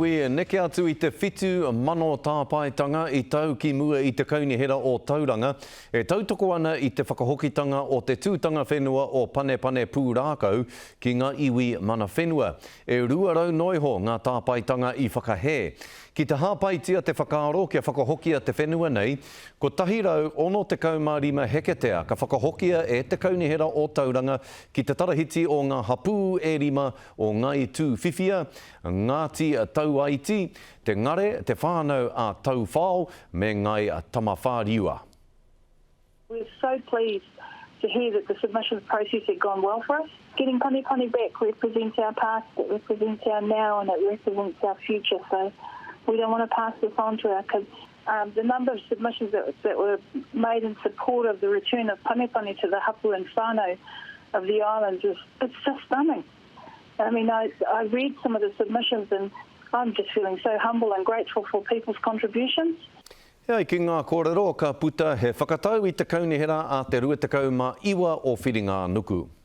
iwi, neke atu i te 7,000 tāpaetanga i tau ki mua i te Kaunihera o Tauranga e tautoko ana i te whakahokitanga o te tūtanga whenua o Panepane Pūrākau ki ngā iwi mana whenua. E 200 noa iho ngā tāpaetanga i whakahē. Ki te hāpaitia te whakaaro kia whakahokia te whenua nei, 165 heketea ka whakahokia e te Kaunihera o Tauranga ki te tarahiti o ngā hapū e rima o Ngāi Tūwhiwhia, Ngāti Tauaiti, Te Ngare, Te Whānau a Tauwhao me Ngāi Tamawhariua. We're so pleased to hear that the submissions process had gone well for us. Getting Panepane back represents our past, it represents our now and it represents our future, so we don't want to pass this on to our kids. Um, the number of submissions that, that were made in support of the return of Panepane to the hapu and whānau of the islands is it's just stunning. I mean, I, I read some of the submissions and I'm just feeling so humble and grateful for people's contributions. E ai ki ngā kōrero, ka puta he whakatau i te kaunihera a te 29 o Whiringa-a-nuku.